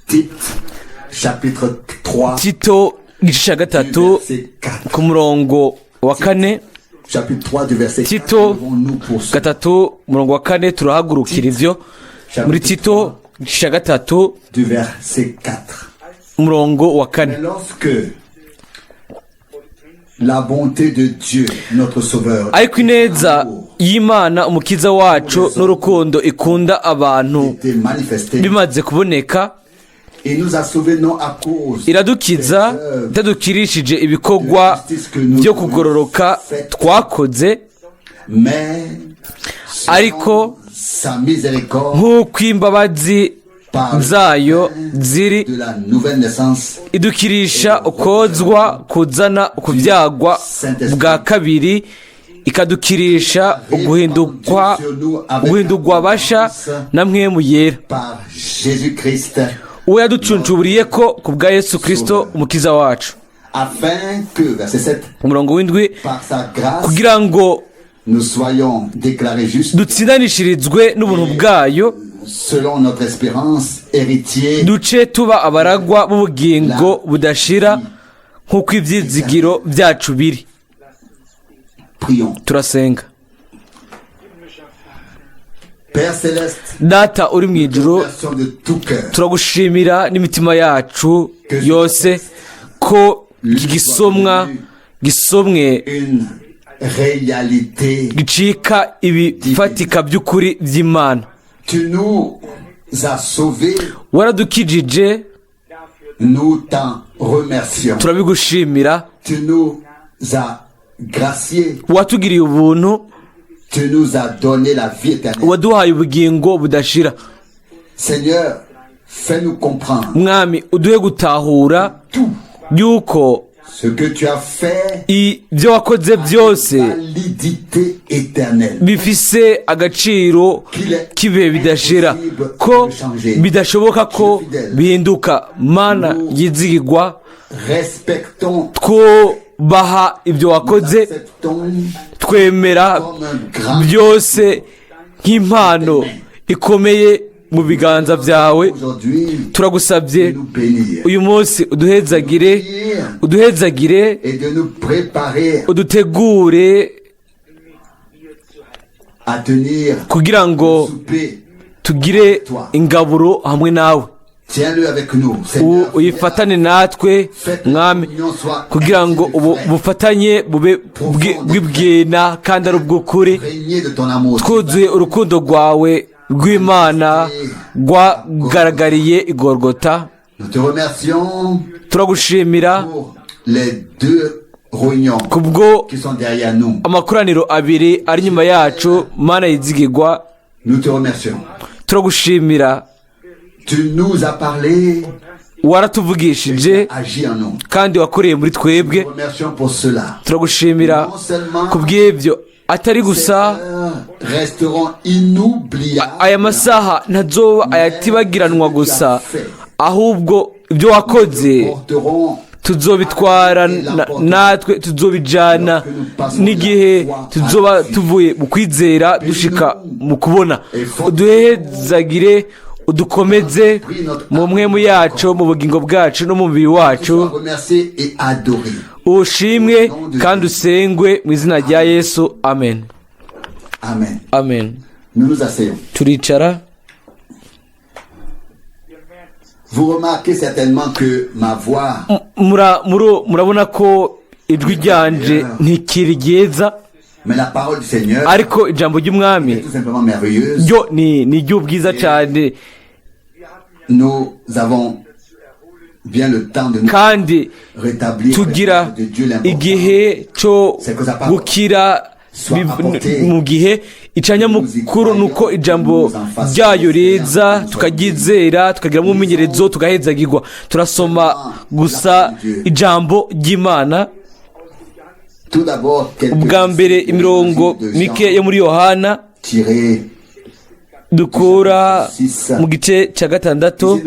Tite, chapitre 3, Tito igice cya du gatatu verset 4. ku murongo wa kane. Chapitre 3 du verset 4. Tito Levons-nous pour cela. gatatu umurongo wa kane, turahagurukira ivyo muri Tito igice cya gatatu Du verset 4. umurongo wa kane. Mais lorsque la bonté de Dieu, notre Sauveur, Ariko ineza y'Imana umukiza wacu n'urukundo ikunda abantu été manifestée, bimaze kuboneka, il nous a sauvés non à cause iradukiza itadukirishije ibikorwa byo kugororoka twakoze, mais selon ariko sa miséricorde nk'uko imbabazi par zayo ziri, de la nouvelle naissance idukirisha ukozwa kuzana ukubyagwa bwa kabiri, ikadukirisha uguhindukwa uguhindurwa basha na Mpwemu Yera, par Jésus-Christ, uwo yaducuncuburiye ko ku bwa Yesu Kirisito umukiza wacu. Afin que, verset 7, Umurongo w'indwi, par sa grâce, kugira ngo nous soyons déclarés justes dutsindanishirizwe n'ubuntu bwayo, selon notre espérance, héritiers duce tuba abaragwa b'ubugingo budashira nk'uko ibyizigiro byacu biri. Prions. Turasenga. Père céleste, Data uri mu ijuru, remercions de tout cœur turagushimira n'imitima yacu yose ko iki gisomwa gisomwe une réalité. gicika ibifatika by'ukuri by'Imana. Tu nous as sauvés, Waradukijije, nous t'en remercions. turabigushimira. Tu nous as graciés, Watugiriye ubuntu, tu nous as donné la vie éternelle. waduhaye ubugingo budashira. Seigneur, fais-nous comprendre Mwami, uduhe gutahura tout yuko ce que tu as fait, ibyo wakoze byose validité éternelle. bifise agaciro k'ibihe bidashira, ko bidashoboka ko bihinduka. Mana yizigirwa, Respectons, twubaha ibyo wakoze, acceptons twemera comme un grand byose nk'impano ikomeye mu biganza byawe. Aujourd'hui, Turagusabye de nous bénir uyu munsi uduhezagire, uduhezagire, et de nous préparer udutegure à tenir kugira ngo souper. tugire ingaburo hamwe nawe. Tiens-le avec nous, Seigneur. Uyifatane natwe, Mwami, kugira ngo ubu bufatanye bube bw'ibwina kandi ari ubw'ukuri, Régner de ton amour. twuzuye urukundo rwawe rw'Imana rwagaragariye igorogota. Nous te remercions Turagushimira pour les deux réunions kubwo qui sont derrière nous. amakoraniro abiri ari inyuma yacu. Mana yizigirwa, Nous te remercions. turagushimira. Tu nous as parlé, Waratuvugishije agis en nous. kandi wakoreye muri twebwe. Nous te remercions pour cela. Turagushimira ku bw'ibyo, atari gusa Ces heures resteront inoubliables. Aya masaha ntazoba ayatibagiranwa gusa, ahubwo ibyo wakoze Porteront tuzobitwara natwe, tuzobijana n'igihe tuzoba tuvuye mu kwizera dushika mu kubona. Uduhezagire, udukomeze mu mpwemu yacu, mu bugingo bwacu no mu mubiri wacu. Sois remercié et adoré. Ushimwe kandi usengwe mu izina rya Yesu, amen. Amen. Amen. Nous nous asseyons. Turicara. Vous remarquez certainement que ma voix Murabona ko ijwi ryanje ntikiri ryiza, Mais la parole du Seigneur ariko ijambo ry'Umwami est tout simplement merveilleuse. ryo ni iry'ubwiza cyane. Nous avons bien le temps de nous Kandi rétablir tugira de Dieu. L'important, igihe cyo gukira mu gihe icanyamukuru ni uko ijambo ryayo riza, tukaryizera, tukagiramo umwimenyerezo, tugahezagirwa. Turasoma gusa ijambo ry'Imana. Tout d'abord, quelques Ubwa mbere imirongo mike yo muri Yohana tirés dukura mu gice cya gatandatu.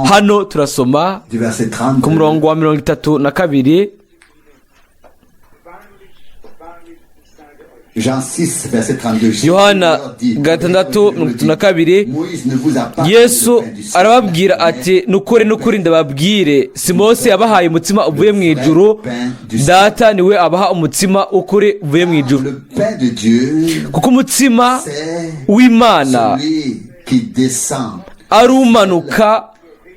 Hano turasoma du verset 30. ku murongo wa 32. Wahrlich, wahrlich, ich sage euch, Jean 6, verset 32. Jésus Yohana leur dit, 6, 32, Moïse ne vous a pas donné Yesu le pain du ciel, arababwira mais ati: "Nukuri, nukuri, ndababwire, si Mose yabahaye umutsima uvuye mu ijuru, Data niwe abaha umutsima w'ukuri uvuye mu ijuru." Le pain de Dieu, Kuko umutsima c'est w'Imana celui qui descend ari umanuka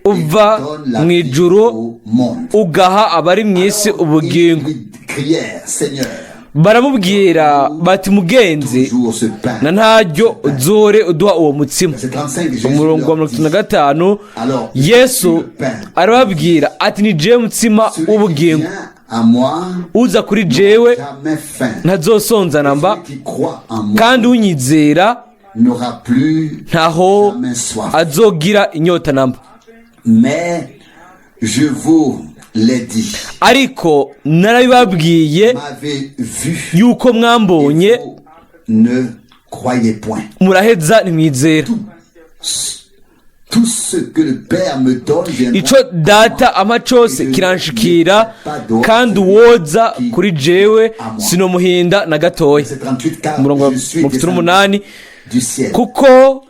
uva et donne la mu vie ijuru, au monde. ugaha abari mu isi ubugingo. Ils lui crièrent: "Seigneur, Baramubwira bati: "Mugenzi, toujours ce pain." na ntaryo uzohore uduha uwo mutsima." Verset 35, Jésus Umurongo wa leur mirongo dit, itatu na gatanu, Yesu arababwira ati: "Ni jewe mutsima "Celui qui w'ubugingo. vient à moi Uza kuri jewe jamais faim. ntazosonza namba, Celui qui croit en moi kandi unyizera n'aura plus ntaho jamais soif. azogira inyota namba. Mais je vous l'ai dit, Ariko narabibabwiye m'avez vu, yuko mwambonye, vous ne croyez point. muraheza ntimwizera. Tout ce que le Père me donne viendra Ico Data ampa cose kiranshikira, kandi uwoza kuri jewe sinomuhinda na gatoya." Verset 38, car Umurongo wa je suis 38, descendu du ciel kuko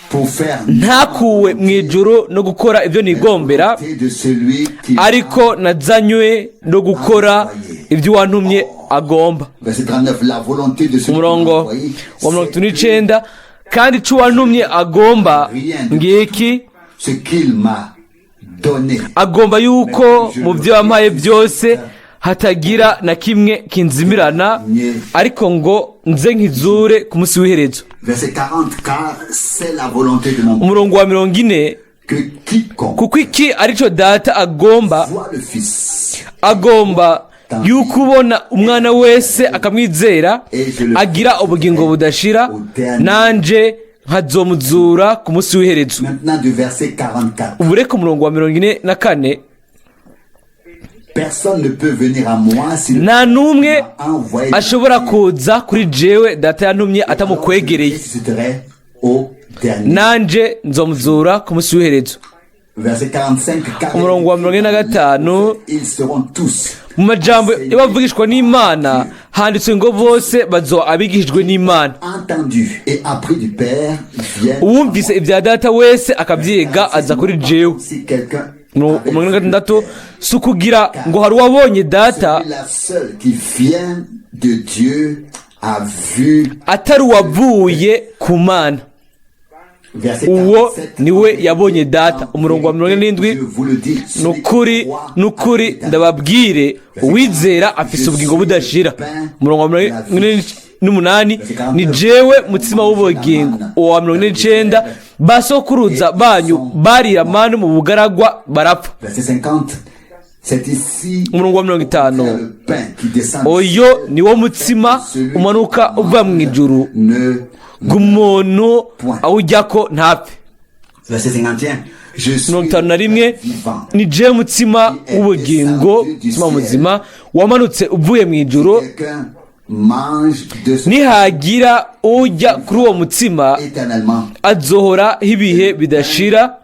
pour faire ntakuwe mu ijuru no gukora ibyo nigombera, volonté de celui qui ariko nazanywe no gukora ibyo uwantumye agomba. Verset 39, la volonté de celui qui m'a Umurongo envoyé, wa mirongo c'est itatu n'icenda, kandi ico uwantumye agomba ngiki: ce qu'il m'a donné. Agomba yuko mu byo wampaye byose hatagira na kimwe kinzimirana, ariko ngo nze nkizure ku munsi w'iherezo. Verset 40, car c'est la volonté de mon Père Umurongo wa 40, que quiconque kuko iki arico Data agomba, voit le Fils agomba yuko ubona Umwana wese akamwizera agira ubugingo budashira, nanje nkazomuzura ku munsi w'iherezo. Maintenant du verset 44. Ubu reka umurongo wa 44. Personne ne peut venir à moi si le Nta n'umwe m'a envoyé. ashobora kuza kuri jewe Data yantumye atamukwegereye, Ressusciterai au dernier. nanje nzomuzura ku munsi w'iherezo. Verset 45. Car Umurongo wa 45, ils seront tous mu majambo y'abavugishwa n'Imana handitswe ngo: "Bose bazoba abigishijwe n'Imana." entendus et appris du Père viennent. Uwumvise ibya Data wese akabyiga aza kuri jewe. Si quelqu'un 46, si ukugira ngo hari uwabonye Data, celui-là seul qui vient de Dieu a vu. atari uwavuye ku Mana, Verset uwo 47, niwe yabonye Data. Umurongo wa 47, Je vous le dis, celui ni ukuri, qui croit ni ukuri, ndababwire, uwizera afise ubugingo budashira. Umurongo wa 48, ni jewe mutsima w'ubugingo. Uwo wa 49, basokuruza banyu barira manu mu bugaragwa barapfa. Verset 50, c'est ici Umurongo wa 50, le pain qui descend du uyo ni wo mutsima umanuka uva mu ijuru, ne ngo umuntu awujyako ntapfe. Verset 51, je suis 51, vivant. ni jewe mutsima w'ubugingo, mutsima muzima wamanutse uvuye mu ijuru. Quelqu'un mange de ce Nihagira ujya kuri uwo mutsima, éternellement azohora ibihe bidashira,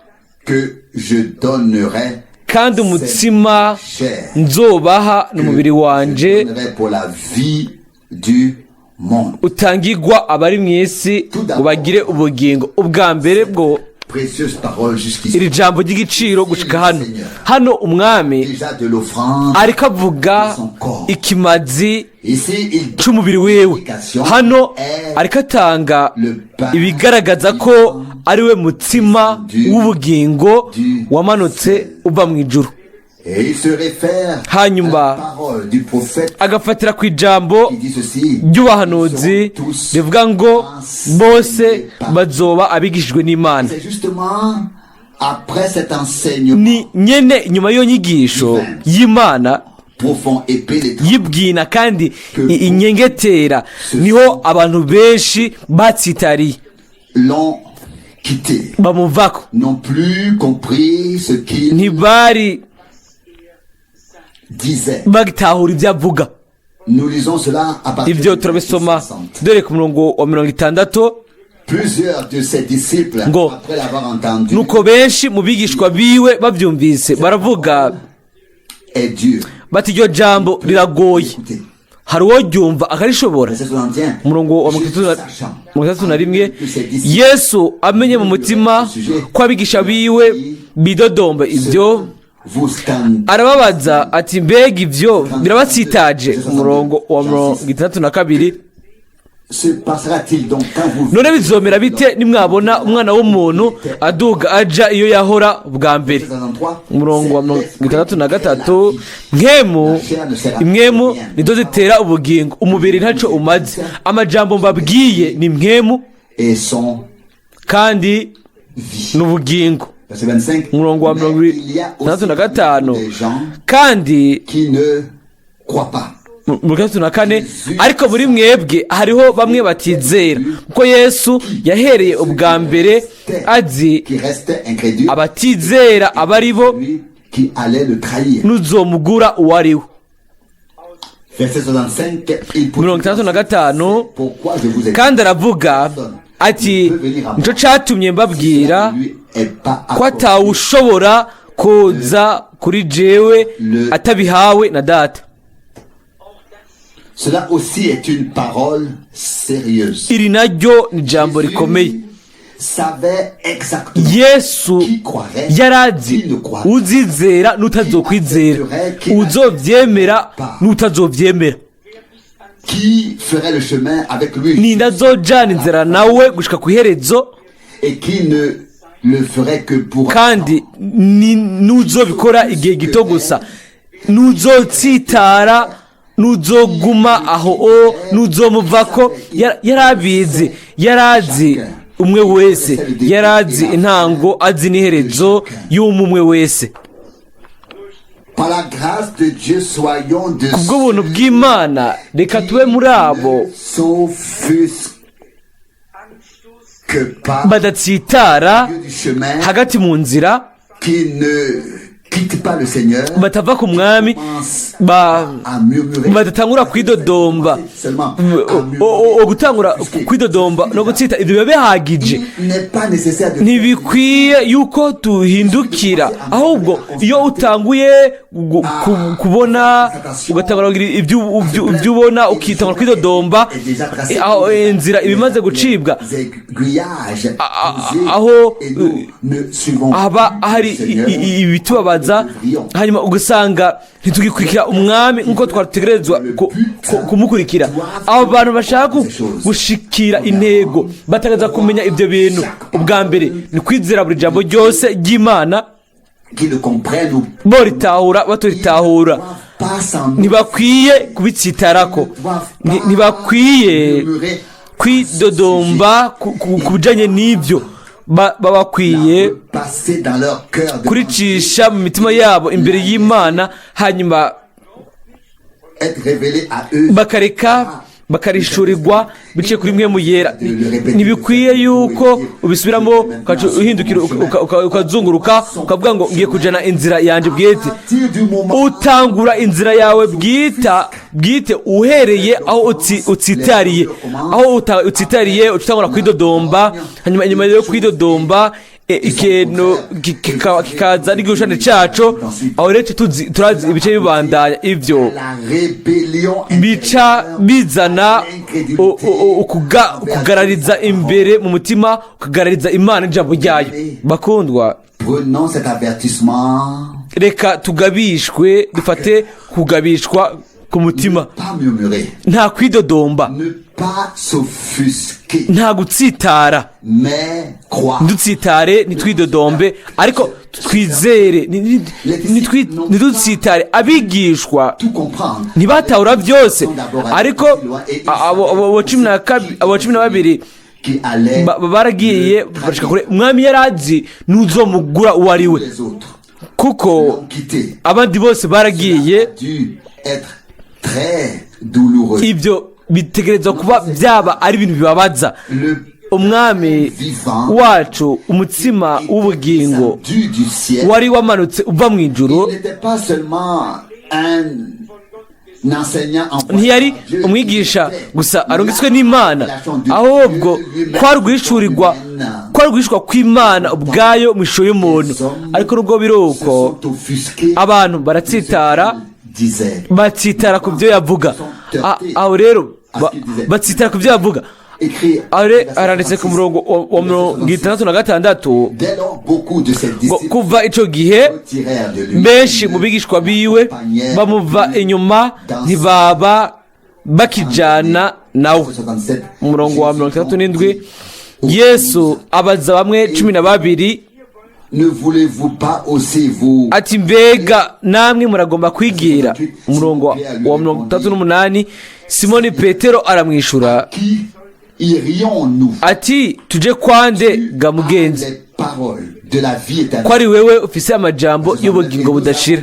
que je donnerai kandi umutsima chair nzobaha ni que umubiri wanje je donnerai pour la vie du monde. utangirwa abari mu isi ngo bagire ubugingo. Ubwa mbere bwo, Précieuse parole jusqu'ici. iri jambo ry'igiciro gushika hano. Hano Umwami Déjà de l'offrande. ariko avuga ikimazi Ici, il c'umubiri wiwe. Hano ariko atanga ibigaragaza ko ari we mutsima w'ubugingo wamanutse uva mu ijuru. Et il se réfère Hanyuma, à la parole du prophète agafatira ku ijambo qui dit ceci. ry'ubuhanuzi rivuga ngo: "Bose bazoba abigishijwe n'Imana." C'est justement après cet enseignement Ni nyene inyuma y'iyo nyigisho y'Imana profond et pénétrant yibwina kandi inyengetera, niho abantu benshi batsitariye, l'ont quitté, bamuvako, n'ont plus compris ce qu'il ntibari disait. bagitahura ibyo avuga. Nous lisons cela à partir Ibyo du verset turabisoma 60. dore ku murongo wa 60. Plusieurs de ses disciples, Ngo, après l'avoir entendu, nuko benshi mu bigishwa biwe babyumvise baravuga est Dieu. bati: "Iryo jambo riragoye, Écoutez. Hari uwo ryumva akarishobora? Verset 61. Umurongo wa Jésus, sachant 61. que ses disciples Yesu amenye mu mutima ko abigisha biwe bidodomba ibyo, vous scandalisent. arababaza ati: "Mbega ibyo birabatsitaje?" Umurongo wa 62. Se passera-t-il donc quand vous None bizomera bite nimwabona Umwana w'umuntu aduga aja iyo yahora bwa mbere? 63. Umurongo wa 63. Mpwemu, impwemu nizo zitera ubugingo, umubiri ntaco umaze. Amajambo mbabwiye ni mpwemu Et sont kandi vie. ni ubugingo. Verset 25. Umurongo wa Mais mirongo il y a aussi itandatu na gatanu. des gens Kandi qui ne croient pas. 64: ariko muri mwebwe hariho bamwe batizera, kuko Yesu yahereye ubwa mbere azi Qui restaient incrédules. abatizera aba ari bo, Lui qui allait le trahir. n'uzomugura uwo ari we. Verset 65. Il 65. Pourquoi je vous ai dit, Kandi aravuga ati: "Nico catumye mbabwira lui est pas ko accordé atawushobora kuza kuri jewe atabihawe na Data." Cela aussi est une parole sérieuse. Iri naryo ni ijambo rikomeye. Savait exactement Yesu qui croirait, yarazi qui ne croirait, uzizera n'utazokwizera, uzovyemera n'utazovyemera, qui ferait le chemin avec lui ninde azojana inzira nawe gushika ku iherezo, et qui ne le ferait que pour un kandi ni n'uzobikora igihe gito gusa, n'uzotsitara, n'uzoguma aho o n'uzomuvako. Yarabizi, yarazi umwe wese, yarazi intango, azi n'iherezo y'umwe umwe wese. Par la grâce de Dieu, soyons de Kubw'ubuntu bw'Imana, reka tube muri abo s'offusquent pas badatsitara au milieu du chemin, hagati mu nzira, qui ne quittent pas le Seigneur, batava ku Mwami, à murmurer. badatangura kwidodomba. Seulement à murmurer. Gutangura kwidodomba no gutsita, ibyo biba bihagije. Il n'est pas nécessaire de Ntibikwiye yuko tuhindukira, ahubwo iyo utanguye kubona, ugatangura kugira ibyo ubona, ukitangura kwidodomba, aho inzira iba imaze gucibwa, aiguillages aho et nous ne suivons haba hari ibitubabaza, hanyuma ugasanga ntitugikurikira Umwami nk'uko twategerezwa kumukurikira. Abo bantu bashaka gushikira intego bategereza kumenya ibyo bintu. Ubwa mbere ni kwizera buri jambo ryose ry'Imana, qui le comprennent ou boritahura, batoritahura, pas s'en ntibakwiye kubitsitarako. Ntibakwiye kwidodomba ku bijanye n'ibyo. Baba bakwiye passer dans leur cœur de kuricisha mu mitima yabo imbere y'Imana, hanyuma être révélé à eux. bakareka bakarishurirwa biciye kuri Mpwemu Yera. Ntibikwiye yuko ubisubiramo, ukaca uhindukira, ukazunguruka, ukavuga ngo: "Ngiye kujana inzira yanjye bwite." À partir du moment Utangura inzira yawe bwite uhereye aho utsitariye. Aho utsitariye, uca utangura kwidodomba, hanyuma inyuma yo kwidodomba, ikintu kikaza n'igishushanyo caco. Aho rero turazi ibice bibandanya ivyo la rébellion bica bizana kugarariza imbere mu mutima, kugarariza Imana ijambo ryayo. Bakundwa, Prenons cet avertissement. reka tugabishwe, dufate kugabishwa ku mutima. Pas murmurer, Nta kwidodomba, ne pas s'offusquer, nta gutsitara, mais croire. Ntidutsitare, ntitwidodombe, ariko twizere. Ntidutsitare. Abigishwa Tout comprendre. ntibatahura byose, ariko abo 12 Qui allait baragiye bashika kure. Umwami yari azi n'uzomugura uwo ari we, les autres kuko l'ont quitté. abandi bose baragiye. A dû être très douloureux. Ibyo bitegerezwa kuba byaba ari ibintu bibabaza. Le Umwami vivant wacu, umutsima w'ubugingo descendu du ciel, wari wamanutse uva mu ijuru, il n'était pas seulement un enseignant envoyé ntiyari par Dieu, umwigisha il était gusa arungitswe n'Imana, la ahubwo kwari guhishurirwa, humaine. Kwari guhishwa kw'Imana ubwayo mu ishusho y'umuntu. Ariko nubwo biri Se uko, sont offusqués abantu baratsitara, disaient. batsitara ku byo yavuga. Aho rero batsitara ku byo bavuga. Écrit Aho rero haranditse ku murongo wa 66 Dès lors, beaucoup de ses ngo disciples kuva ico gihe retirèrent de lui benshi mu bigishwa biwe bamuva inyuma, ntibaba bakijana nawe. 67, Umurongo wa Jésus 67, dit, Yesu abaza bamwe 12 Ne voulez-vous pas aussi vous ati: "Mbega namwe muragomba kwigira?" Umurongo wa 68, Simoni Petero aramwishura Qui irions-nous? ati: "Tuje kwande ga mugenzi, Les paroles de la vie éternelle. ko ari wewe ufise amajambo y'ubugingo budashira?"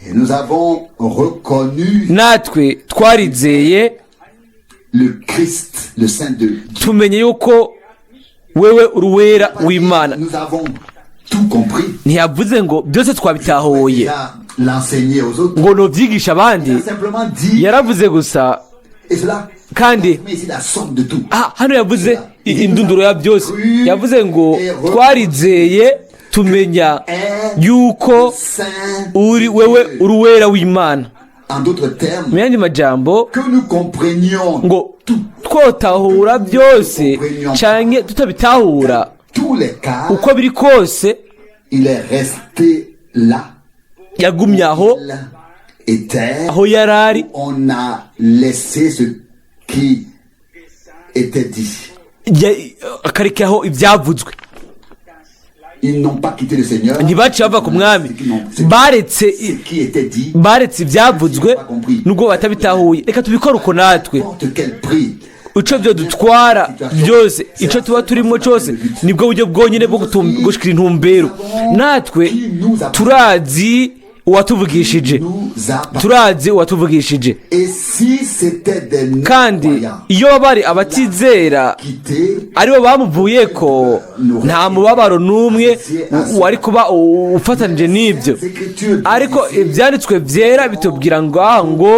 Et nous avons reconnu Natwe twarizeye, le Christ, le Saint de Dieu. tumenye yuko wewe uri Uwera w'Imana. Nous avons tout compris. Ntiyavuze ngo byose twabitahuye Déjà l'enseigner aux autres. ngo nubyigisha abandi. Il a simplement dit, Yaravuze gusa, et cela, kandi mais c'est la somme de tout. Ah, hano yavuze indunduro ya byose. Yavuze ngo twarizeye, tumenya yuko Saint uri wewe uri Uwera w'Imana. En d'autres termes, Mu yandi majambo, que nous comprenions ngo twotahura byose canke tutabitahura, tous les cas, uko biri kose, il est resté là. Yagumye aho Il était. aho yari ari. On a laissé ce qui était dit. Akarekaho ibyavuzwe. Ils n'ont pas quitté le Seigneur. Ntibaciye bava ku Mwami, baretse Ce qui était dit, baretse ibyavuzwe nubwo batabitahuye. Reka tubikore uko natwe. n'importe quel prix. Ico byo dutwara byose, ico tuba turimo cyose, nibwo buryo bwonyine bwo gushikira intumbero. Natwe turazi uwatuvugishije. Nous a parlé. Turazi uwatuvugishije. Et si c'était des Kandi non-croyants iyo bari abatizera quittés, aribo bamuvuye ko, nta mubabaro n'umwe wari kuba ufatanije n'ibyo. Ariko ibyanditswe byera bitubwira ngaho ngo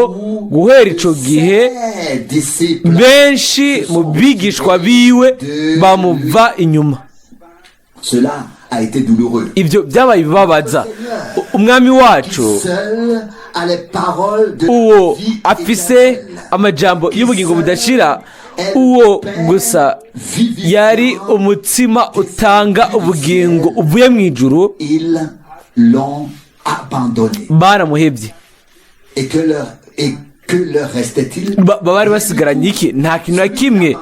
guhera ico gihe ses disciples benshi mu bigishwa biwe bamuva inyuma. Cela a été douloureux. Ibyo byabaye ibibabaza Umwami wacu, Seul a les paroles de uwo vie afise éternelle. amajambo y'ubugingo budashira, uwo gusa yari umutsima utanga ubugingo uvuye mu ijuru, Ils l'ont abandonné. baramuhebye. Et que leur restait-il? Bari basigaranye iki? Nta kintu na kimwe.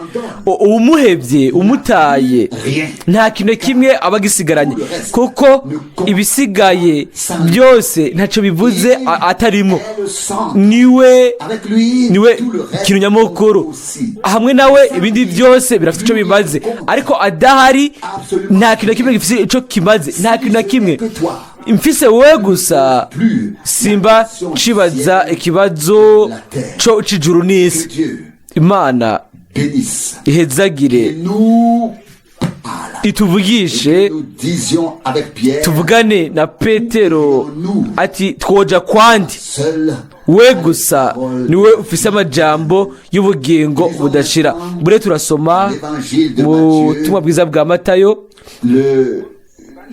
Uwumuhebye, umutaye, Rien. nta kintu na kimwe aba agisigaranye, kuko ibisigaye byose ntacyo bivuze atarimo. Est le sang. Niwe Avec lui, niwe tout le reste kintu nyamukuru. aussi. Hamwe nawe ibindi byose birafite icyo bimaze, ariko adahari nta kintu na kimwe gifite icyo kimaze, nta kintu na kimwe. Que toi, Mfise wowe gusa, plus simba cibaza ikibazo co c'ijuru n'isi. que Dieu Imana bénisse. ihezagire, Nous parle. ituvugishe, Nous disions avec Pierre, tuvugane na Petero ati: "Twoja kwandi? seul We gusa niwe ufise amajambo y'ubugingo budashira." Bure turasoma l'évangile de mu Matthieu, butumwa bwiza bwa Matayo, le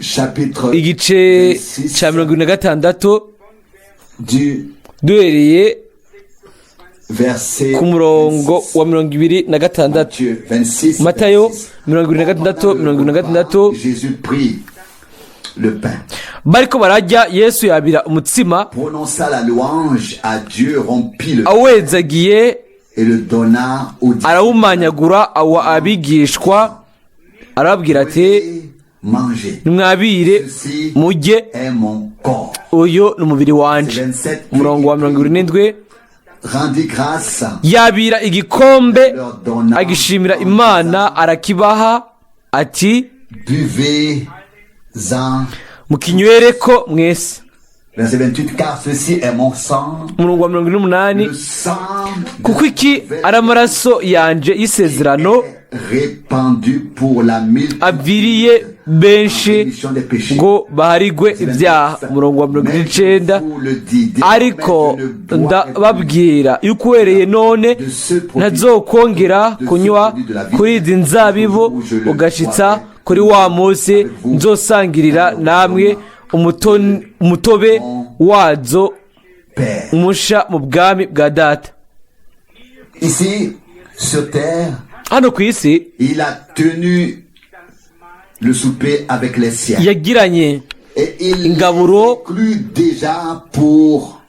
chapitre igice 26, cya 26, du duhereye verset ku murongo wa 26. Matthieu 26, Matayo 26. 26, 26. Jésus prit le pain, Bariko bararya, Yesu yabira umutsima, prononça la louange à Dieu, rompit le awezagiye, et le donna aux disciples. arawumanyagura, awa abigishwa, arababwira ati: Mangez, "Nimwabire ceci mujye, est mon corps. uyu ni umubiri wanje." 27. Umurongo wa 27, Rendit grâce, yabira igikombe, leur donna, agishimira Imana, arakibaha ati: Buvez-en. "Mukinywereko mwese." Verset 28, car ceci est mon sang, Umurongo wa 28, le sang de kuko iki ari amaraso yanje y'isezerano est répandu pour la multitude aviriye benshi rémission des péchés. ngo baharigwe ibyaha. Umurongo wa 99, ariko ndababwira yuko uhereye none ntazokongera kunywa kuri izi nzabibu ugashitsa kuri wa munsi nzosangirira namwe umutobe wazo Père. Musha mu bwami bwa Data. Ici, sur terre, Hano ku isi, il a tenu le souper avec les siens. yagiranye Et il ingaburo inclut déjà pour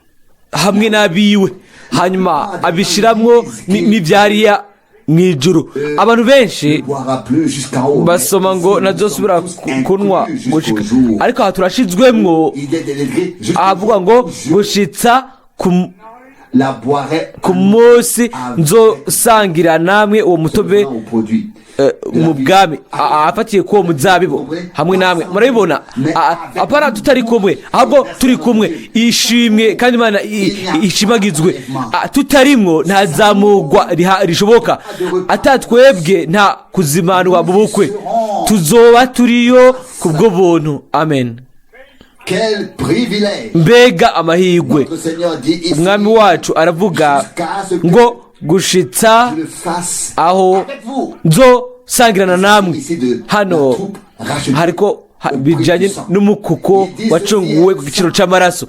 hamwe n'abiwe, hanyuma abishiramwo n'ibyariya mu ijuru. Abantu benshi ne boira plus jusqu'en haut. basoma ngo nazosubira kunywa gushika, ariko aha turashizwemwo. Il est délégué jusqu'au Ahavuga ngo jour où je gushitsa ku la boirai ku munsi nzosangira namwe uwo mutobe au produit. Mu bwami, afatiye k'uwo muzabibu hamwe namwe. Murabibona? Apana tutari kumwe, ahubwo turi kumwe. Ishimwe kandi Imana ishimagizwe. Tutarimwo nta zamugwa rishoboka, atatwebwe nta kuzimanwa mu bukwe. Tuzoba turiyo ku bwo buntu. Amen. Quel privilège! Mbega amahirwe! Notre Seigneur dit ici, Umwami wacu aravuga ngo gushitsa je le fasse aho avec vous. nzosangirana namwe. Ici de Hano la troupe rachetée hariko au prix bijanye du sang. n'umukuko Il dit wacunguwe ku giciro c'amaraso.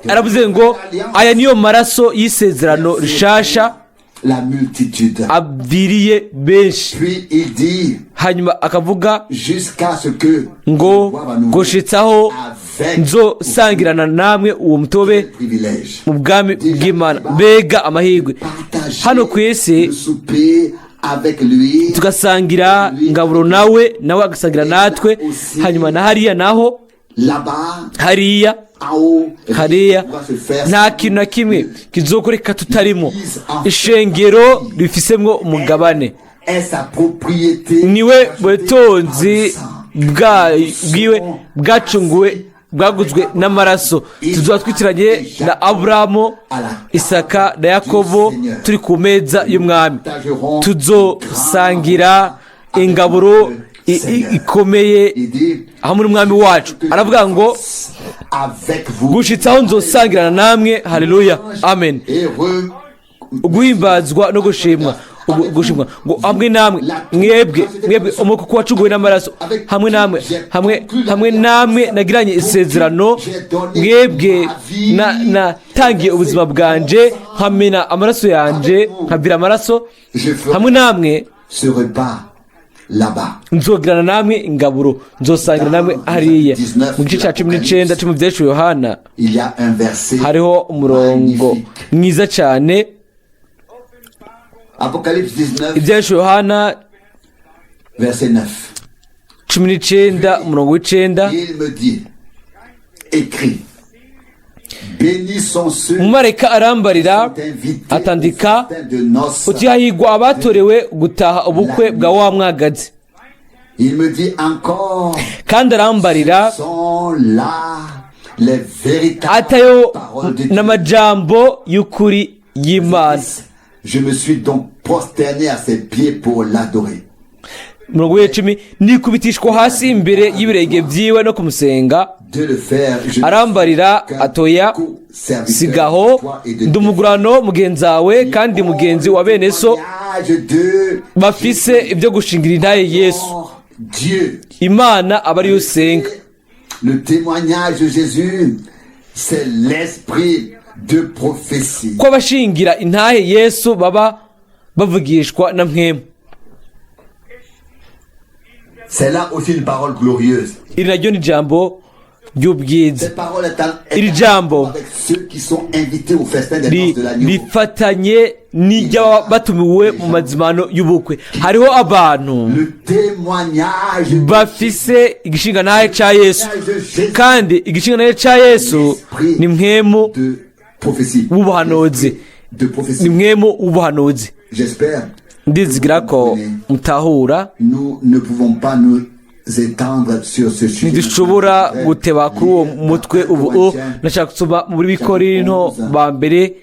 Aravuze ngo aya niyo maraso y'isezerano rishasha la multitude. aviriye benshi. Puis il dit Hanyuma akavuga jusqu'à ce que ngo je boive à nouveau gushitsaho avec nzosangirana namwe uwo mutobe privilège. mu bwami bw'Imana. Mbega amahirwe! Partager Hano ku isi le souper avec lui. tugasangira ingaburo nawe, nawe agasangira natwe. Hanyuma na hariya naho, Là-bas, hariya, en haut, rien hariya ne pourra se faire nta kintu na kimwe kizokoreka tutarimo. Ishengero rifisemwo umugabane. Est sa propriété. Niwe rachetée butunzi par le sang. Bwiwe bwacunguwe, bwaguzwe n'amaraso. Tuzoba twicaranye na Aburahamu, Isaka na Yakobo, turi ku meza y'umwami. Tuzosangira ingaburo ikomeye Il dit hamwe n'umwami wacu. Aravuga ngo avec vous gushitsaho nzosangirana namwe. Haleluya, amen. Et re Guhimbazwa no gushimwa, gushimwa ngo hamwe namwe, mwebwe, mwebwe umukuku wacunguwe n'amaraso, hamwe namwe, hamwe namwe nagiranye isezerano, mwebwe natangiye ubuzima bwanje, nkamena amaraso yanje, nkavira amaraso, je ferai hamwe namwe ce repas là-bas. Nzogirana namwe ingaburo, nzosangira namwe hariya. Mu gice cya 19 cyo mu Byeshu Yohana, Il y a un verset hariho umurongo magnifique. mwiza cyane. Apocalypse 19, Ibyeshu Yohana verset 9. 19, umurongo w'9. Il me dit, écris, bénis sont ceux qui Umumarayika arambarira, sont invités au atandika festin de noces. uti hahigwa abatorewe gutaha ubukwe bwa wa mwagazi. Il me dit encore, Kandi arambarira sont là les véritables atayo paroles de Dieu. n'amajambo y'ukuri y'Imana. Je me suis donc prosterné à ses pieds pour l'adorer. Umurongo w'icumi: nikubitishwa hasi imbere y'ibirenge byiwe no kumusenga. De le faire, je ne Arambarira suis qu'un atoya, co-serviteur sigaho, de toi et de ndi umugurano mugenzi wawe kandi mugenzi wa bene so témoignage de bafise ibyo gushingira intaye Yesu. Dieu. Imana aba ariyo usenga. Le témoignage de Jésus, c'est l'esprit de prophétie. Ko abashingira intahe Yesu baba bavugishwa na mwemu. C'est là aussi une parole glorieuse. Iri naryo ni ijambo ry'ubwiza. Cette parole est Iri jambo avec ceux qui sont invités au festin des noces de l'agneau. Rifatanye n'iry'ababa batumiwe mu mazimano y'ubukwe. Hariho abantu Le témoignage de bafise igishingantahe ca Yesu, kandi igishingantahe ca Yesu ni mwemu de prophétie. w'ubuhanuzi. L'esprit de Ni prophétie. mwemu w'ubuhanuzi. J'espère, Ndizigira ko mutahura. nous ne pouvons pas nous étendre sur ce sujet. Ntidushobora guteba kuri uwo mutwe ubu. Nashaka gusoma muri Bikorinto ba mbere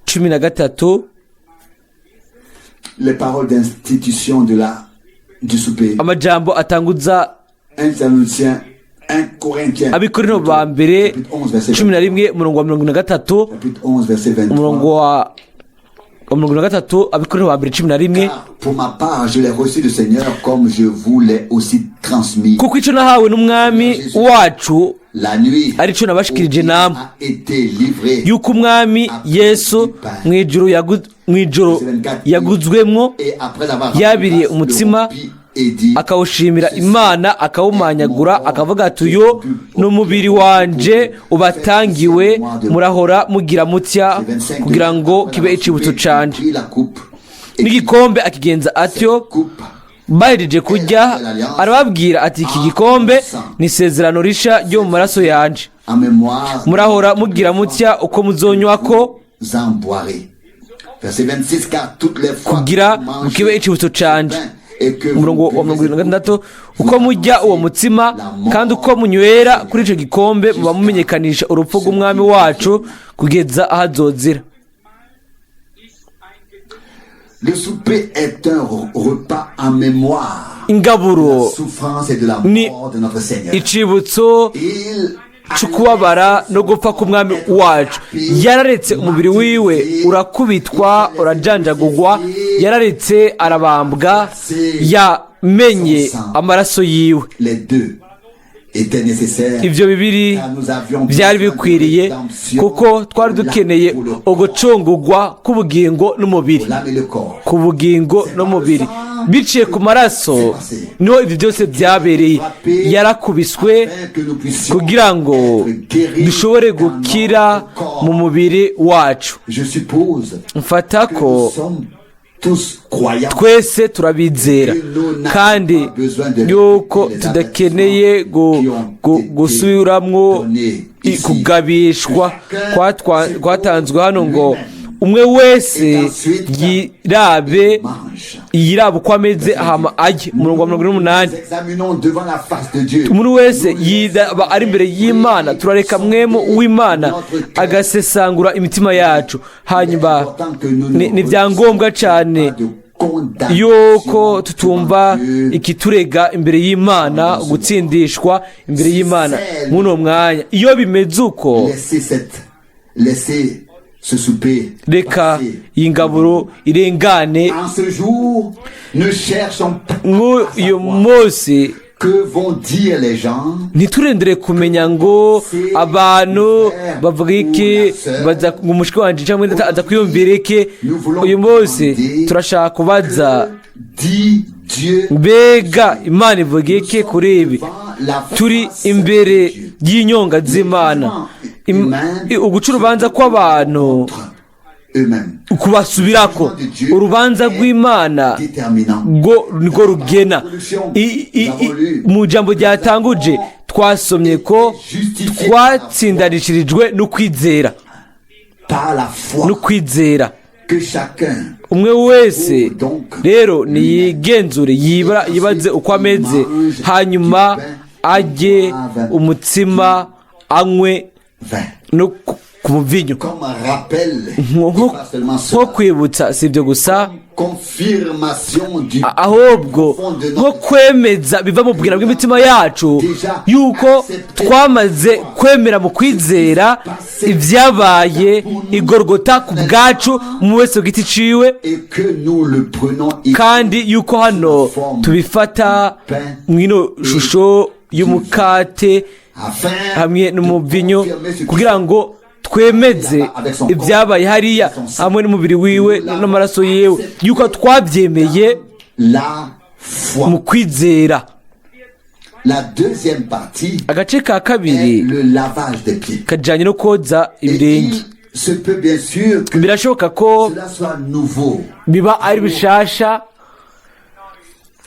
13. Les paroles d'institution de la, du souper. Amajambo atanguza. 1 Thessaloniciens, 1 Corinthiens. Abikorinto ba mbere Chapitre 11, verset 11, umurongo wa 43. Chapitre 11, verset 23. Umurongo wa 43, Abikorinto ba mbere 11. Car pour ma part, je l'ai reçu du Seigneur comme je vous l'ai aussi transmis. Kuko icyo nahawe n'umwami wacu La nuit arico nabashikirije où il namwe a été livré, yuko umwami Yesu mw'ijoro yaguzwemwo et après avoir rendu yabiriye grâce, le umutsima rompit et dit, akawushimira Imana, akawumanyagura, akavuga ati: "Uyu ni umubiri wanje ubatangiwe, murahora mugira mutya 25, kugira ngo après kibe avoir icibutso soupé, il canje." prit la coupe et dit, N'igikombe akigenza atyo, coupe bahejeje kurya, arababwira ati: "Iki gikombe ni isezerano risha ryo mu maraso yanje, en mémoire murahora mugira mutya uko muzonywako vous en boirez." Verset 26, car toutes les fois kugira que vous mangez mukibe icibutso canje. ce pain et que vous Umurongo wa buvez mirongo irindwi na cette gatandatu: coupe, uko murya uwo mutsima kandi uko munywera kuri ico gikombe, muba mumenyekanisha urupfu rw'umwami wacu kugeza aho azozira. Le souper est un repas en mémoire Ingaburo de la souffrance et de la ni mort de notre Seigneur. icibutso Il c'ukubabara no gupfa k'umwami wacu. Yararetse umubiri wiwe urakubitwa, urajanjagurwa, yararetse arabambwa, yamenye amaraso yiwe. Les deux étaient nécessaires. Ibyo bibiri Car nous avions byari besoin de bikwiriye, rédemption kuko twari dukeneye pour le corps, ugucungurwa k'ubugingo n'umubiri, pour l'âme et le corps. ku bugingo n'umubiri. Biciye ku maraso niho ibyo byose byabereye. Yarakubiswe Afin que nous puissions kugira ngo être guéris dushobore dans gukira notre corps. mu mubiri wacu. Je suppose Mfata que ko nous sommes tous croyants. Twese turabizera kandi yuko tudakeneye gusubiramwo kugabishwa kwatanzwe hano ngo umwe wese yirabe, Mange. yirabe uko ameze, hama ajye. Umurongo wa 48: Nous examinons devant la face de Dieu. Umuntu wese yiraba ari imbere y'Imana, turareka mpwemu w'Imana agasesangura imitima yacu. Hanyuma ni ibyangombwa cyane yuko tutumva ikiturega imbere y'Imana, gutsindishwa imbere y'Imana muri uwo mwanya. Iyo bimeze uko, Laissez laissez ce souper reka passer. iyi ngaburo irengane. En ce jour, ne cherchons pas à Nk'uyu savoir munsi, que vont dire les gens. Ntiturendere kumenya ngo abantu bavuga iki, baza ngo umushwi wanje cyangwa aza kwiyumvira iki. Uyu munsi turashaka kubaza: Dit Dieu? Mbega Imana ivuga iki kuri ibi? Turi imbere y'inyonga z'Imana. Uguca urubanza kw'abantu Eux-mêmes. kubasubirako. Urubanza rw'Imana Déterminant. rwo nirwo rugena. Mu jambo ryatanguje twasomye ko twatsindanishirijwe no kwizera. Par la foi. No kwizera. Que chacun Umwe wese rero niyigenzure, yibaze uko ameze, hanyuma ajye umutsima, anywe vin. no ku muvinyo. Comme un rappel, Nko et pas seulement nko cela, kwibutsa, si ibyo gusa, confirmation du ahubwo nko kwemeza biva mu bwira bw'imitima yacu yuko twamaze kwemera mu kwizera ibyabaye igorogota ku bwacu, mu wese ku giti ciwe, et que nous le prenons ici kandi yuko hano tubifata mw'ino shusho y'umukate afin hamwe de n'umuvinyo, confirmer ce qui kugira ngo twemeze ibyabaye hariya hamwe n'umubiri wiwe n'amaraso yiwe, yuko twabyemeye la foi. Mu kwizera. La deuxième partie Agace ka est kabiri le lavage des pieds. kajyanye no koza Et ibirenge. il se peut bien sûr que Birashoboka ko cela soit nouveau, biba ari bishasha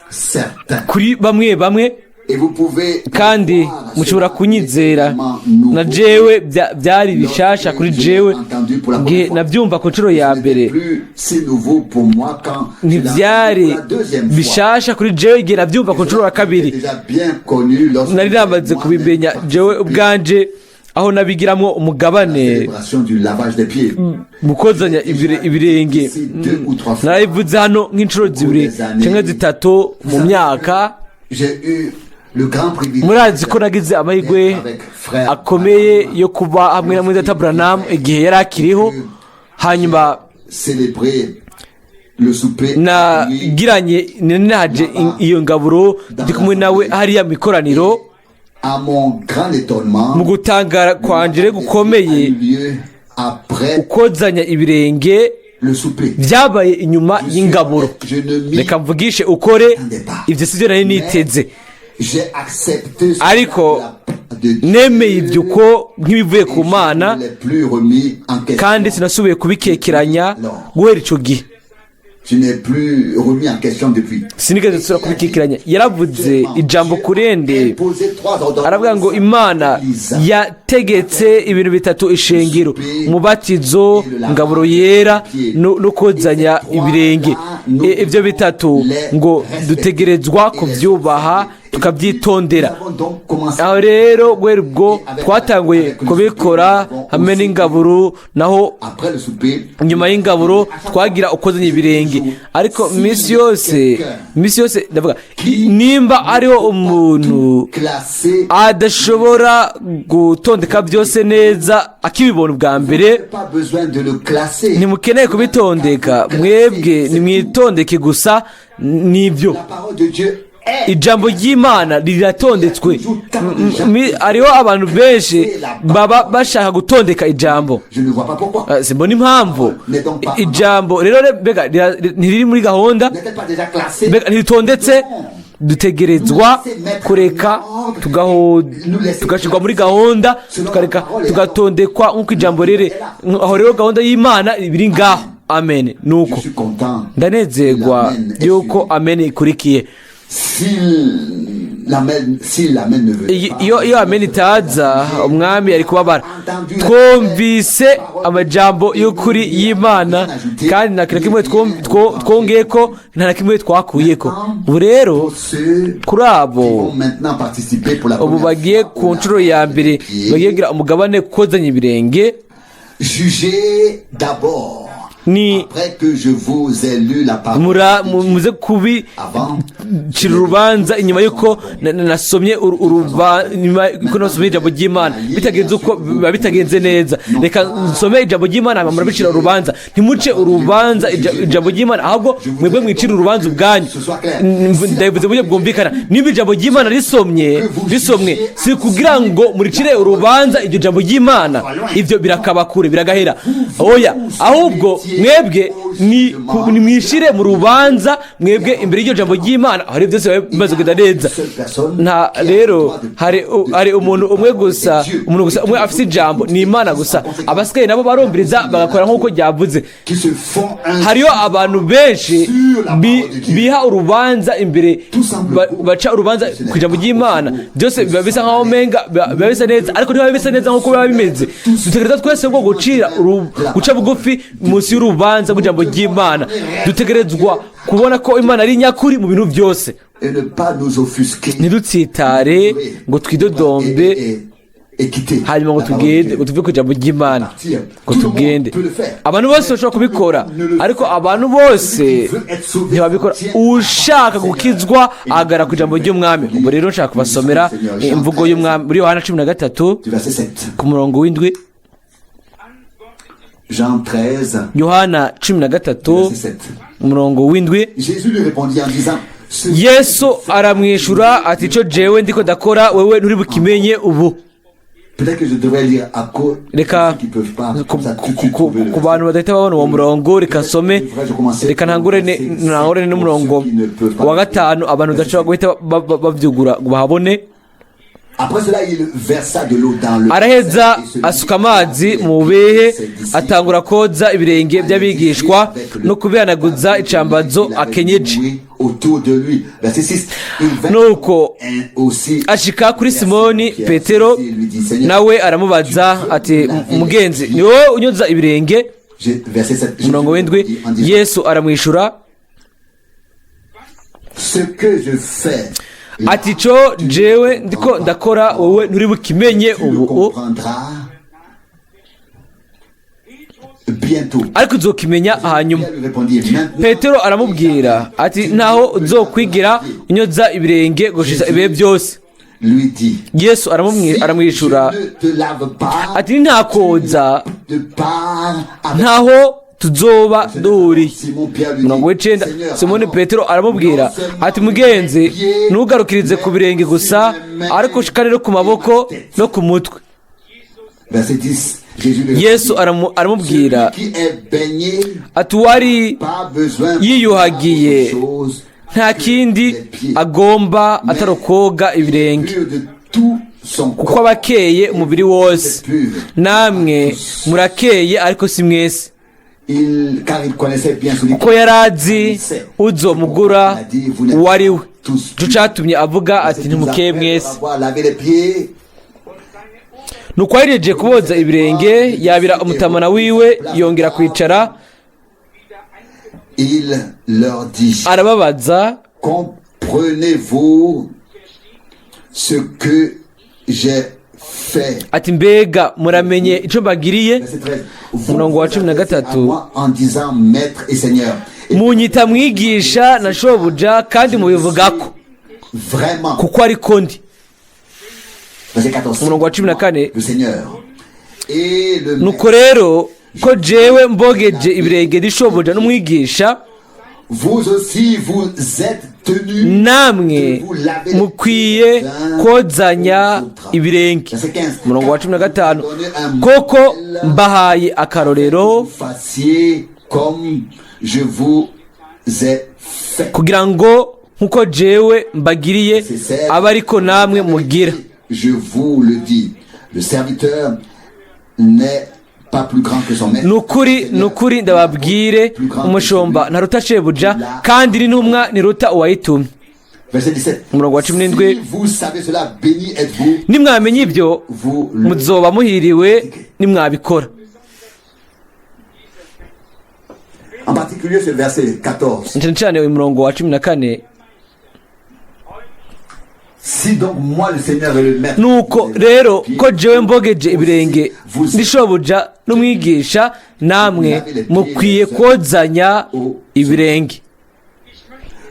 certain. Kuri bamwe bamwe. Et vous pouvez Kandi voir mushobora cela kunyizera, nouveau. Na jewe byari bishasha kuri jewe nge nabyumva ku nshuro ya mbere. Plus c'est nouveau pour moi quand je l'ai entendu Ntibyari pour la deuxième fois. bishasha kuri jewe igihe nabyumva ku nshuro ya kabiri. Déjà bien connu lorsque Nari namaze kubimenya jewe ubwanje aho nabigiramwo umugabane célébration du lavage des pieds. Mu kozanya ibirenge. Narabivuze hano nk'inshuro zibiri cyangwa zitatu mu myaka. J'ai eu le grand privilège Murazi ko nagize amahirwe akomeye yo kuba hamwe na mwene Branham igihe yari akiriho. Hanyuma célébrer le souper avec lui. Nagiranye, naje iyo ngaburo ndi kumwe nawe hariya mu ikoraniro. À mon grand étonnement, Mu gutangara kwanje a gukomeye, eu lieu après ukozanya ibirenge le souper. byabaye inyuma y'ingaburo. Je ne m'y Reka mvugishe ukore, ibyo sibyo nari niteze. J'ai accepté ce Ariko de la part de Dieu. Nemeye ibyo uko nk'ibivuye ku Et je Mana, ne l'ai plus remis en question. kandi sinasubiye kubikekeranya guhera icyo gihe. Je n'ai plus remis en question depuis. Sinigeze nsubira kubikekeranya. Yaravuze ijambo kurende, Imposé trois ordonnances aravuga ngo Imana à l'Église. yategetse ibintu bitatu ishengero: umubatizo, ingaburo yera no kozanya ibirenge. Ibyo bitatu ngo dutegerezwa kubyubaha, tukabyitondera. Nous avons donc commencé Aho rero guhera ubwo twatanguye kubikora hamwe n'ingaburo, naho après le souper. nyuma y'ingaburo twagira ukozanya ibirenge. Ariko iminsi yose ndavuga, nimba ariho umuntu Classé, adashobora gutondeka byose neza akibibona ubwa mbere, pas besoin de le classer. ntimukeneye kubitondeka mwebwe, nimwitondeke gusa nibyo. La parole de Dieu est Ijambo ry'Imana riratondetswe. Hariho abantu benshi baba bashaka gutondeka ijambo. Je ne vois pas pourquoi. Simbona impamvu. Ijambo rero mbega ntiriri muri gahunda? N'est-elle pas déjà classée? Mbega ntiritondetse? Dutegerezwa kureka tugashyirwa muri gahunda, tukareka tugatondekwa nk'uko ijambo riri. Aho rero gahunda y'Imana biri ngaho. Amen. Nuko Je suis content. ndanezerwa yuko amen ikurikiye. Si l'amen ne venait pas, Iyo amen itaza, umwami yari kubabara. Twumvise amajambo y'ukuri y'Imana, kandi nta kintu na kimwe twongeye ko, nta na kimwe twakuye ko. Ubu rero pour ceux kuri abo qui vont maintenant participer pour la ubu première bagiye fois ku au nshuro ya mbere lavage des pieds, bagiye kugira umugabane kozanya ibirenge, jugez d'abord ni après que je vous ai lu la parole de Dieu. muze kubicira Avant urubanza inyuma y'uko nasomye nyuma y'uko nasomye ijambo ry'Imana. Bitagenze uko biba bitagenze neza. Reka nsome ijambo ry'Imana, hanyuma murabicira urubanza. Ntimuce urubanza ijambo ry'Imana, ahubwo mwebwe mwicire urubanza ubwanyu. Ndabivuze mu buryo bwumvikana. Niba ijambo ry'Imana risomwe, si kugira ngo muricire urubanza iryo jambo ry'Imana, ibyo birakaba kure, biragahera. Oya, ahubwo mwebwe ni mwishire mu rubanza mwebwe imbere y'iryo jambo ry'Imana. Aho rero byose biba bimaze kugenda neza. Nta rero hari umuntu umwe gusa, umuntu gusa umwe afite ijambo, ni Imana gusa. Abasigaye nabo barumviriza, bagakora nk'uko ryavuze. Qui se font un Hariyo abantu benshi biha urubanza imbere, baca urubanza ku ijambo ry'Imana. Byose biba bisa nk'aho umenga biba bisa neza, ariko ntibiba bisa neza nk'uko biba bimeze. Dutegereza twese bwo guca bugufi munsi y'urubanza rw'ijambo ry'Imana. Dutegerezwa kubona ko Imana ari nyakuri mu bintu byose. Et ne pas nous offusquer Ntidutsitare ngo twidodombe, et quitter hanyuma ngo la parole de tugende, Dieu. ngo tuve ku ijambo ry'Imana ngo tugende. Abantu bose bashobora kubikora, ariko abantu bose ntibabikora. Ushaka gukizwa ahagarara ku ijambo ry'umwami. Ubu rero nshaka kubasomera imvugo y'umwami muri Yohana 13, Du verset 7. ku murongo w'indwi. Jean 13, Yohana 13, verset 7. umurongo w'indwi. Jésus lui répondit en disant: Ce Yesu aramwishura ati: "Icyo jewe ndiko ndakora, wewe nturi bukimenye ubu." Peut-être que je devrais lire à cause Reka ceux qui peuvent pas comme ça tout de suite ku trouver le ku bantu badahita babona uwo murongo, reka nsome, reka ntangure n'umurongo wa gatanu, abantu badashobora guhita bavyugura ngo bahabone. Après cela, il versa de l'eau dans le Araheza et se mit asuka amazi mu bubehe, atangura koza ibirenge by'abigishwa no kubihanaguza icambazo akenyeje. Autour de lui. Verset 6. Il vint Nuko aussi ashika kuri Simoni Petero, nawe aramubaza ati: "Mugenzi, ni wowe unyoza ibirenge?" Verset 7. Umurongo w'indwi, Yesu aramwishura Ce que je fais, ati: "Ico jewe ndiko ndakora, wowe nturi bukimenye tu le ubu, comprendras bientôt. ariko uzokimenya hanyuma." Pierre lui répondit: Maintenant, Petero aramubwira ati: "Ntaho uzokwigira unyoza ibirenge gushitsa ibihe byose." Lui dit: Yesu Si aramwishura je ne te lave pas, ati: "Ntakoza, de part avec ntaho Tuzoba duhuriye. Simon Pierre lui dit, Umurongo w'icenda, Seigneur, Simoni alors, Petero aramubwira non seulement ati: "Mugenzi, les pieds, ntugarukirize ku birenge gusa, mais les mains ariko ushikane no ku maboko et ma tête. no ku mutwe." Verset 10, Jésus lui Yesu répondit, aramubwira Celui qui est baigné ati: "Uwari pas besoin yiyuhagiye d'autre chose nta kindi les pieds, agomba atari ukoga ibirenge, pur de tout son kuko corps, aba akeye umubiri wose. pur. Namwe murakeye, ariko si mwese." Car il connaissait bien celui Kuko yari azi uzomugura uwo ari we, ico catumye avuga ati: "Ntimukeye mwese." Avoir lavé les pieds, Nuko ahejeje kuboza ibirenge, yabira umutamana wiwe, yongera kwicara, il leur dit, arababaza. Comprenez-vous ce que j'ai fait? Ati: "Mbega muramenye ico mbagiriye?" Verset 13. Vous Umurongo wa vous 13. adressez à moi en disant maître et seigneur. Et Munyita mwigisha na shobuja, kandi mubivugako, vraiment. kuko ariko ndi. Verset 14. Umurongo wa 14. Le Seigneur. Et le maître. Nuko rero ko jewe mbogeje ibirenge ndi shobuja n'umwigisha, Vous aussi, vous êtes tenus namwe mukwiye kozanya ibirenge. Verset 15. Umurongo wa 15. Donnez un Koko modèle, mbahaye akarorero, vous fassiez comme je vous ai fait. kugira ngo nkuko jewe mbagiriye, C'est celle- abe ariko namwe mugira. Je vous le dis, le serviteur n'est pas plus grand que son maître. Nukuri, nukuri, ndababwire, umushumba ntaruta shebuja, kandi n'intumwa ntiruta uwayitumye. Verset 17. Umurongo wa 17. Si vous savez cela, béni êtes-vous, Nimwamenya ibyo, vous le muzoba muhiriwe nimwabikora. En particulier ce verset 14. Cyane cyane uyu murongo wa 14. Si donc moi le Seigneur et le Maître, Nuko rero ko jewe mbogeje ibirenge, ndi shobuja n'umwigisha, namwe mukwiye kozanya ibirenge.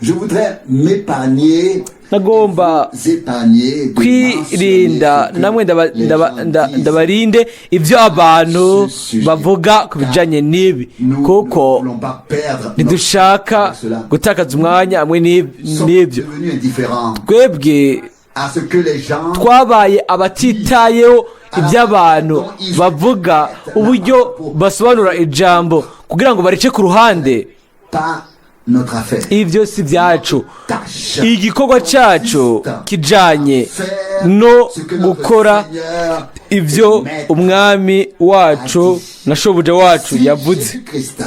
Je voudrais m'épargner, Nagomba vous épargner de kwirinda, mentionner ce que namwe les gens disent. ndabarinde ibyo abantu bavuga ku bijanye n'ibi, Nous kuko ne voulons pas perdre notre ntidushaka avec cela. Gutakaza umwanya hamwe Nous sommes n'ibyo. devenus indifférents Twebwe à ce que les gens twabaye abatitayeho iby'abantu bavuga, uburyo basobanura ijambo kugira ngo barice ku ruhande. Pas notre affaire. Ibyo si byacu. Tâche. Igikorwa cyacu kijanye Faire no ce que notre gukora Seigneur ibyo et Maître umwami wacu na shobuja wacu Si yavuze. Jésus-Christ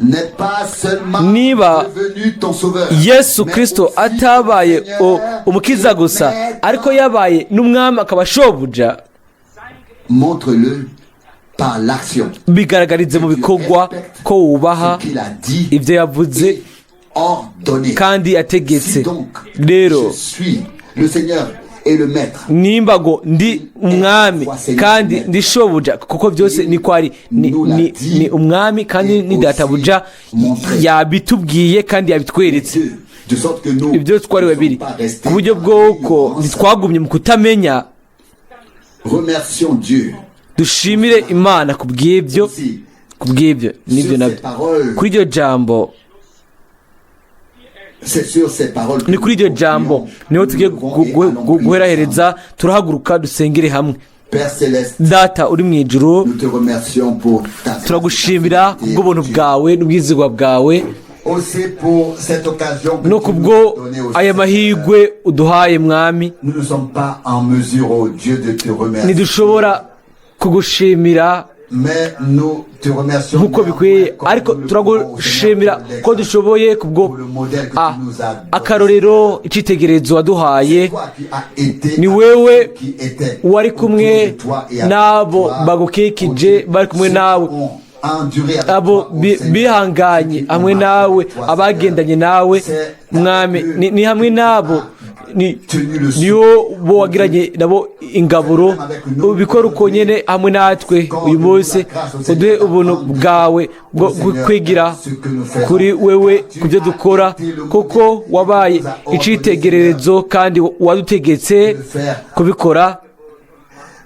n'est pas seulement Niba devenu ton sauveur, Yesu mais Kristo aussi atabaye Seigneur umukiza et gusa, Maître, ariko yabaye n'umwami akaba shobuja, montre-le par l'action. Bigaragarize mu bikorwa ko wubaha Ce qu'il a dit ibyo yavuze et ordonné. kandi yategetse. Si donc Rero je suis le Seigneur et le Maître, nimba ngo ndi umwami kandi ndi shobuja, kuko byose niko ari, ni umwami kandi ni databuja, yabitubwiye kandi yabitweretse. Dieu, de sorte que nous Ibyo twari ne babiri sommes pas restés ku buryo dans bw'uko l'ignorance. ntitwagumye mu kutamenya. Remercions Dieu Dushimire Imana ku bw'ibyo, aussi ku bw'ibyo n'ibyo sur nabyo, ces paroles. Kuri iryo jambo. C'est sur ces paroles que Ni kuri iryo nous jambo concluons. niho Nous tugiye devons et allons prier guherahereza. Turahaguruka dusengere hamwe. ensemble. Père Céleste, Data uri mu ijuru, nous te remercions pour ta turagushimira fidélité, kubw'ubuntu bwawe n'ubwizigwa bwawe, aussi pour cette occasion que no tu nous kubwo as donnée au aya Seigneur. Mahirwe uduhaye, mwami. Nous ne sommes pas en mesure, oh Dieu, de te remercier. Ntidushobora kugushimira Mais nous te remercions nk'uko bikwiye, néanmoins comme ariko nous le pouvons, turagushimira Seigneur, pour ko dushoboye kubwo pour le modèle que tu nous as donné. akarorero, icyitegererezo waduhaye. Toi qui as été Ni avec wewe ceux qui étaient wari autour kumwe de toi et avec n'abo toi, bagukikije, au bari kumwe Dieu, nawe, ceux qui ont enduré avec abo toi, au Seigneur, bihanganye ceux qui ont hamwe marché nawe, avec toi, abagendanye Seigneur. Nawe C'est mwami, avec eux ni hamwe que tu n'abo as ni tenu le niyo souffle. bo wagiranye nabo ingaburo. Ubikora uko nyene hamwe natwe uyu munsi, uduhe ubuntu bwawe bwo kwigira kuri wewe ku byo dukora, kuko wabaye icitegererezo kandi wadutegetse kubikora.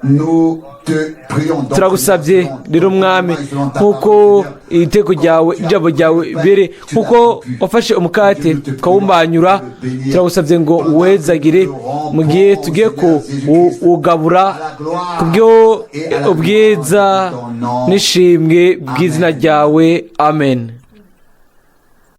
Nous te prions donc, Turagusabye Seigneur, rero, selon Mwami, ton commandement et selon ta nk'uko parole, Seigneur, iteko ryawe, ijambo ryawe bere, nk'uko wafashe umukate ukawumbanyura, turagusabye ngo uwezagire mu gihe tugiye kuwugabura, kubwo ubwiza n'ishimwe bw'izina ryawe. Amen.